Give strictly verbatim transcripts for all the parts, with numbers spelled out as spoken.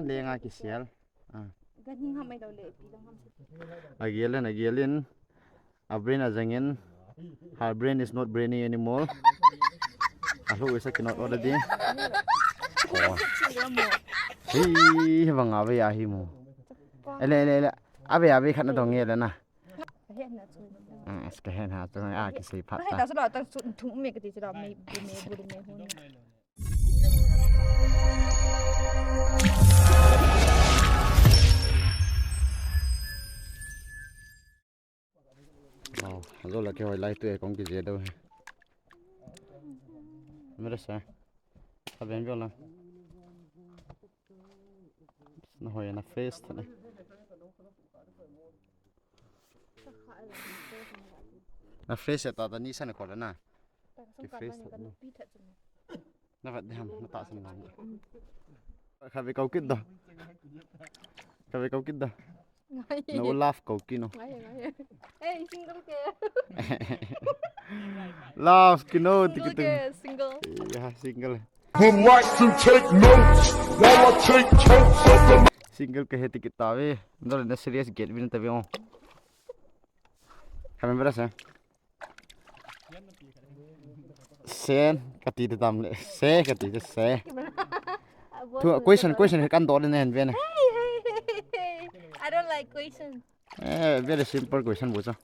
Lenga kisel. Ah. Ganhing ham mai lo le, pi lang ham. Agialin, agialin. A brain a jangin. Her brain is not brainy anymore. A hu isa kinot order di. Oh. Hi, bang ave ya hi mo. Ele, ele, ele. Ave, ave khat na dong ele na. Ka het na chu. Ah, ska hen ha chu. Ah, kisei phat ta. Hai ta chu la, ta chu thum me ka ti chu la, me, me, bu me hun. Oh, hello, la ke hoi lai tu e kong kije do. Mera sa. Aben viola. Na hoi na face thane. Na fresh ta ta ni san ko na. Ki fresh ta ni. Na vat de ham na ta san na. Khabe kau kit da. Khabe kau kit da. No love kau kino. Hey, single ke. Love kino tikitu. Single. Ya, single. Would like to take notes while I take totes of the Single ke he tikitu ve. Ndol na serious get vin ta ve. Khabe bera sa. Sen, kati te tam le. Se, kati te se. Tu, question, question kan do le nen ve ne. Hey, hey, hey, hey. I don't like question. Eh, very simple question bu cho.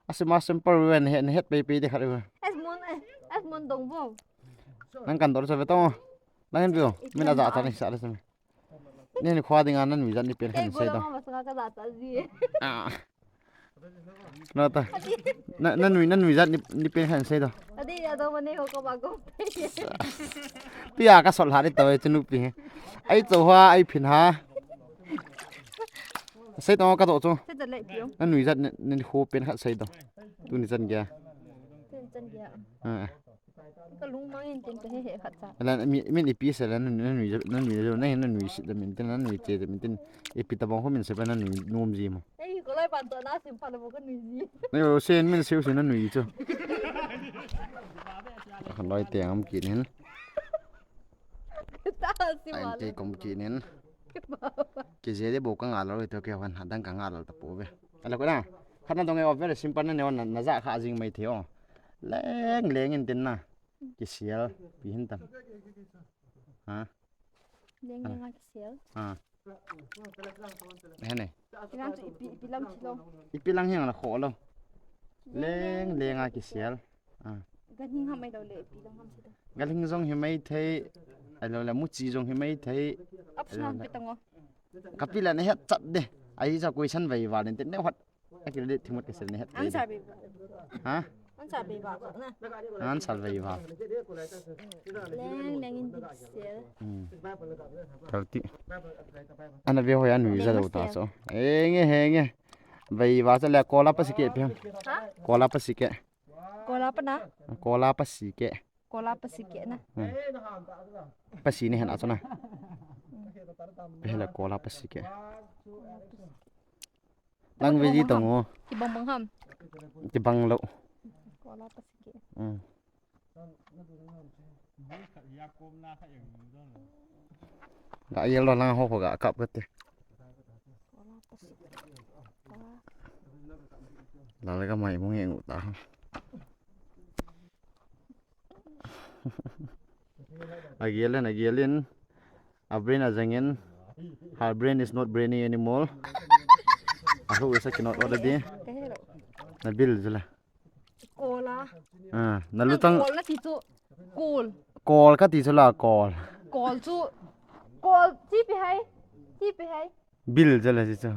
Asi ma simple ve ne, ne het pe pe de khat ve. As mon, as mon dong bo. Nang kan do le sa ve to. Nang hen ve. Min a ja ta ni sa le sa. Nen khua dinga nan mi jat ni pen khan sei do. Ah. Na ta. Na, nan mi, nan mi jat ni, ni pen khan sei do. Adi ya do mane ho ko ba ko. Pi ya ka sol ha ri to e chunu pi. Ai cho ha, ai phin ha. Sei to ka to chu. Sei to le pi. Nan mi jat ni, ni ho pen khan sei do. Tu ni chan gya. Tu ni chan gya. Ah. Ka lungmang in tin ka he he khat cha. Ala mi, min ipi se la nan, nan nui, nan nui, nan nui, nan nui si da min tin, nan nui che da min tin. Ipi tabang ho min se ba nan nui nom ji mo. Ei, ko lai pan to na sim pha lo ka nui ji. Nei o sen min se se nan nui chu. Kan loi te ngam ki nin. Ta si ai ma te le. Kom ki nin. Kije de bo ka ngal lo to ke wan hadang ka ngal lo ta po ve. Ala ko na. Khat na dong e o very simple na ne o na, na ja kha jing mai the o. Leng leng in tin na. Kisial, pi hin tam. Ha? Leng leng a kisial. Ha. He ne. Kilang chu ipi, ipi lam thilo. Ipi lang hiang la kho lo. Leng leng a kisial. Ha. Ganhing ham mai lo le, ipi lang ham thilo. Ganhing jong hi mai thei. Ai lo le muchi jong hi mai thei. Option pi tang o. Kapi la ne het chat de. Ai sa question vai va len te ne hat. Akile thimut ke sel ne het. Answer be. Ha? Answer be ba na. Answer be ba. Leng leng in sel. Hmm. Kalti. Ana ve hoya nui ja do ta so. Enge henge. Vai va sa le kola pa sike pe. Ha? Kola pa sike. Kola pa na. Kola pa sike. Kola pa sike na. Hmm. Pa si ne hen a so na. Pe la kola pa sike. Nang ve ji tong o. Kibang bang ham. Kibang lo. Kola pa sike. Hmm. Ga yel lo lang ho ko ga kap kate. Kola pa sike. La le ga mai mong e ngu ta. Agialin, agialin. A brain a jangin. Her brain is not brainy anymore. A hu isa kinot order di. Na bil jula. Kola. Ah, na lutang. Kol na ti chu. Kol. Kol ka ti chu la kol. Kol chu. Kol ti pi hai. Ti pi hai. Bil jala si chu.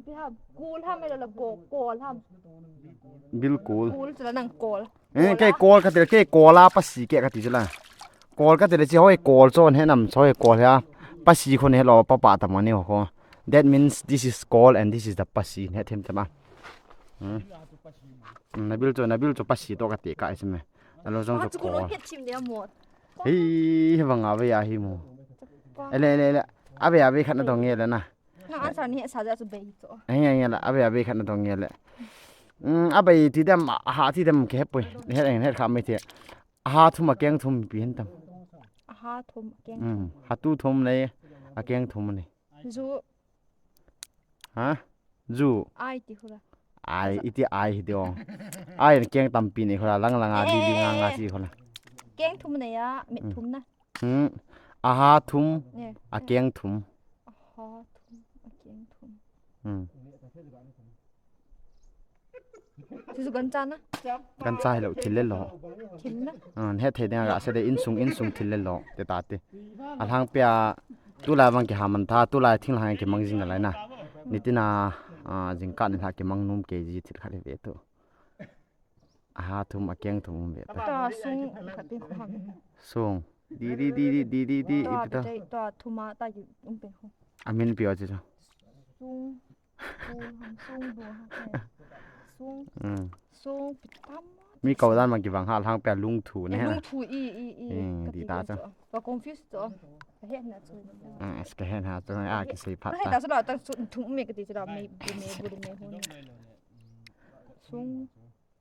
Pi ha, kol ha me la la ko, kol ha. Bil kol. Kol chu la nang kol. Eh, ke kol ka ti, ke kola pa si ke ka ti chu la. Kol ka ti le chi hoi kol chon he nam choi kol ha. Pa si khon he lo pa pa ta mo ni ho. That means this is kol and this is the pa si. He them them a. Hmm. Na bil chu, na bil chu pa si to ka ti ka isi me. Alo jong chu kol. Hei, hei bang ave ya hi mo. Ele, ele, ele. Ave, ave khat na dong ele na. Nang answer ni sa ja chu bei chu. Hei, hei, ele. Ave, ave khat na dong ele. Mm, abai ti dem, ha ti dem ke pui. He, he kha mai ti. Ha thum a keng thum pi hin tam. A Ha thum, akeng thum. Hmm. Hatu thum nei, akeng thum nei. Zu. Ha? Zu. Ai ti hula. Ai, iti ai hi ti ong. Ai keng tampi nei hula, lang lang a, eh, li li nga nga, eh, eh, chi hula. Keng thum nei a, mit, hmm, thum na. Hmm. Aha thum, eh, akeng thum. Aha thum, akeng thum. Hmm. Chu chu gancha na. Gancha hilou, thil le lo. Thil na. Ah, hethei dinga gase de, insung, insung thil le lo, ti ta ti. Alhangpia, tulai vang kiha man tha, tulai thinglhang kimang jing nalai na. Nitina, ah, jingkah nilhah kimang nom kei ji thil khat hi ve tu. Aha thum, akeng thum um ve ta. Ta sung khat ti khu ham. Sung. Di, di, di, di, di, di, di, ta, iti ta. Ta, ta thum a ta ki um pen khu. Amin pi o chi chu. Sung. Sung, sung, sung, sung. Hmm. Sung, pi tam. Mi kau dan ma kivang ha, alhangpia lungthu ne. Eh, lungthu i, i, i. Hmm, ka di ti ta chu. Ka confuse chu. Ka het na chu. Ah, ka het na chu. Ah, kisei phat ta. Ka het ta chu la, ta chu thum me ka ti chu la, me, me, bu, me, hun. Sung.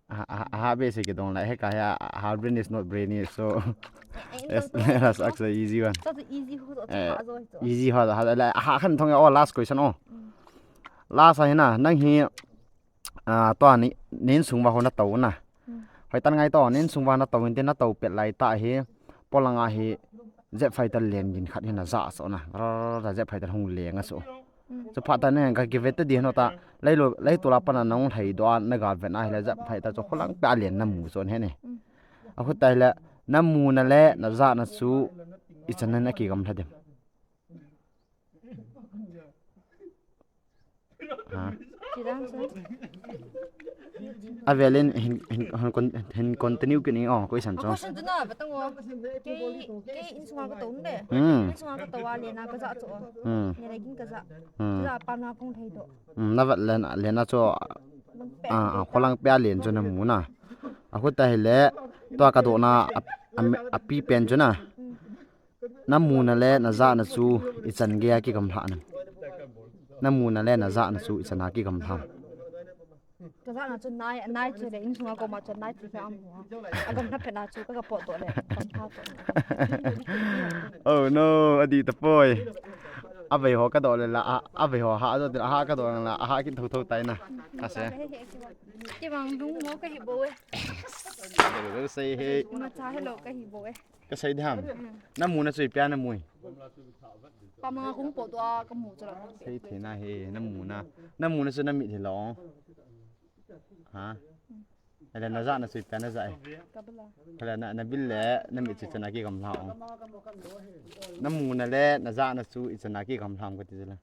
Ah, ah, ah, basic kidong la, he ka ya, ah, our brain is not brainy, so, eh, let's, let us ask the easy one. Chu chu easy ho chu, eh, chu ha zo hi chu. Easy ho, ha, la, ha, khan thong ya, oh, last question, oh. Mm. Last a hi na, nang hi, ah, tua ni, nin sung va ho na tou na. Mm. Hoi tan ngai tou, nin sung va na tou, inte na tou pet lai ta hi, polang a hi, jet fighter len gin khat hi na ja so na. Ra, ra, ra, jet fighter hung leng a so. Mm. Chu phat ta ne ka kivet ta di hno ta. Lai lo, lai tu la pana nong thei do a na ga ven a hi la jet fighter chu kholang pe a len na mu chon he ne. Mm. A khu ta hi la na mu na le na ja na chu i chan na ki gam tha dem. Ha. Kidang sa. A velin hin, hin, hin, con-, hin continue kini o, ko isan cho. Question tu na, batang o. Kei, kei insunga ka tou de. Hmm. Insunga ka tou a lena ka ja cho. Hmm. Lena gin ka ja. Hmm. Ja pa na kong thei to. Hmm, na vat lena, lena cho. Lang pe. Ah, ah, kholang pe a len cho na mu na. A khu ta hi le, to ka do na, a, a, a pi pen cho na. Hmm. Na mu na le na ja na chu i chan gei a ki gam lha na. Na mu na le na ja na chu i chan a ki gam lha. Ka ja na chu nai, nai chu le insunga ko ma chu nai chu am ho. A gam lha pe na chu ka ka po to le. Gam lha to. Oh no, a di ta poi. A vei ho ka do le la, a, a vei ho ha do le, a ha ka do la, a ha ki tho tho tai na. Ka se. Ki bang lung mo ka hi bo e. Lo sei he. Ma cha he lo ka hi bo e. Ka sei diham. Mm. Na mu na chu ipi a na mu i. Pa manga kong po to a ka mu chu la. Sei thei na he, na mu na. Na mu na chu na mit hi lo. Ha? Ele na ja na chu ipi a na ja i. Ka bil a. Ele na, na bil le, na mit chu chan a ki gam lha o. Na mu na le, na ja na chu i chan a ki gam lha o ka ti chu la.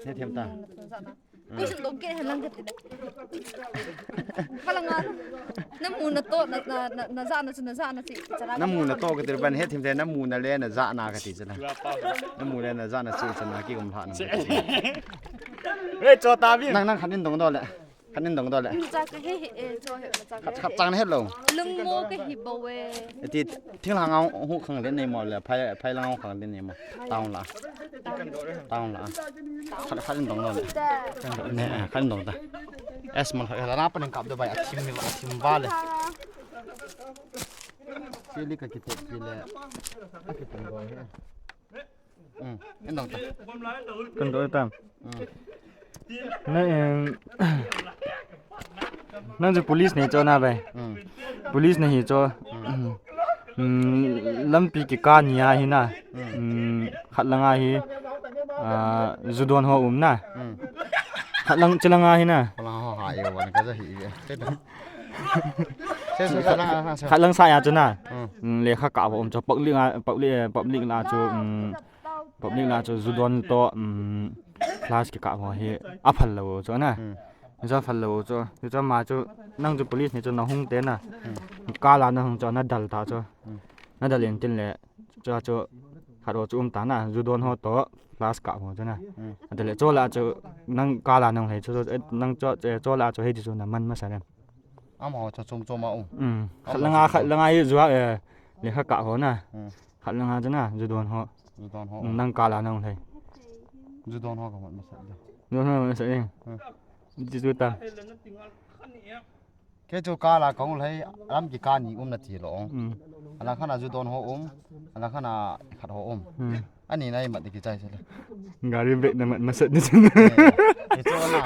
Hethem ta. Question dong ke helang kati le. Palanga. Na mu na to, na, na, na, na ja na chu, na ja na chu, chala. Na mu na to kati le ban hethem te, na mu na le na ja na kati chala. Na mu le na ja na chu chala ki gam lha na. Re cho ta bi. Nang, nang khan in dong do le. Khan in dong do le. Cha ka he he, eh, cho he, cha ka. Khat, khat chang he lo. Lung mo ka hi bo e. Eti thinglhang a hu khang le nei mo le, phai, phai lang a hu khang le nei mo. Town la. Town la. Khat, khat in dong do le. Ne, khat in dong ta. Es mal khat la na pa ning kap do bai a thim mi va, a thim va le. Chili ka kite pi le. A kite do he. Mm, in dong ta. Kan do ta. Mm. Na, em, nang chu police nei cho na bai. Mm. Police nei hi cho. Mm. Mm, lampi kikah ni a hi na. Mm. Mm, khat lang a hi, ah, ju don ho um na. Mm. Khat lang, chi lang a hi na. Khat lang ho ha, e, wan ka ja hi, e. Se, se, khat lang a, se. Khat lang sa ya chu na. Mm. Mm, lekha kah ho um cho, public a, public, eh, public la chu, mm, Public la chu ju don to, um, class kikah ho hi a phal lou chu na. Hmm. Chu phal lou chu. Chu ma chu nang chu police ni chu na hung te na. Hmm. Kah la na hung chu na dal ta chu. Hmm. Na dal in tin le chu chu khat ho chu um ta na. Ju don ho to class kah ho chu na. Hmm. Dal le chu la chu nang kah la nang le chu chu, eh, nang chu, eh, chu la chu he chu na man masa le. Amaho chu chom chom a um. Um. Khat langa, khat langa hi ju a, eh, lekha kah ho na. Hmm. Khat langa chu na, ju don ho. Ju don ho. Um, nang kah la nang le. Ju don ho ka mat masa de. Ju don ho masa de. Hmm. Ji ju ta. Hichu car la kahung lhai, lam kikah ni um nati lou. Hmm. Alang khat a ju don ho um, alang khat a khat ho um. Hmm. Ani nai mat ding kichai sele. Gari brake na mat masat ni. Eh, hichu na.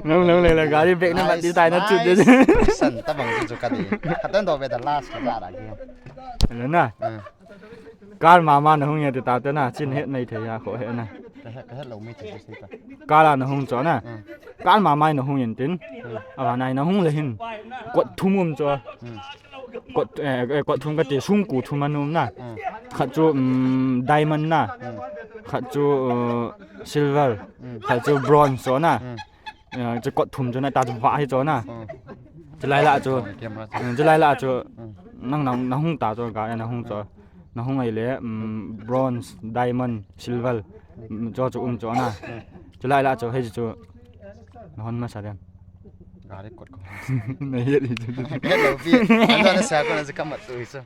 Nang nang le la gari brake na mat ding tai na chu de. Nice. San tabang chu ka di. Katan do be the last ka la ki. Le na. Hmm. Car mama na hung ya ti ta te na, chin het nei thei ya kho he na. Ka het, ka het lou mi chu sei ta. Car la na hung chu na. Hmm. Car mama na hung yin tin. Hmm. Ava nai na hung le hin. Kot thum um chu. Hmm. Kot, eh, eh, kot thum kati sungku thum anum na. Hmm. Khat chu, um, diamond na. Hmm. Khat chu, uh, silver. Hmm. Khat chu bronze chu na. Hmm. Eh, chu kot thum chu na ta chu hua hi chu na. Hmm. Chu lai la chu. Camera chu. Hmm, chu lai la chu. Hmm. Nang, nang, na hung ta chu ka na hung chu. Na hung ai le, um, bronze, diamond, silver. Hmm, chu chu um chu na. Hmm. Chu lai la chu hei chu. Na hon masa dem. Gari kot ko. Na yet hi chu. Hello, pi. Ando na sa ko na sa kamat tu hi chu.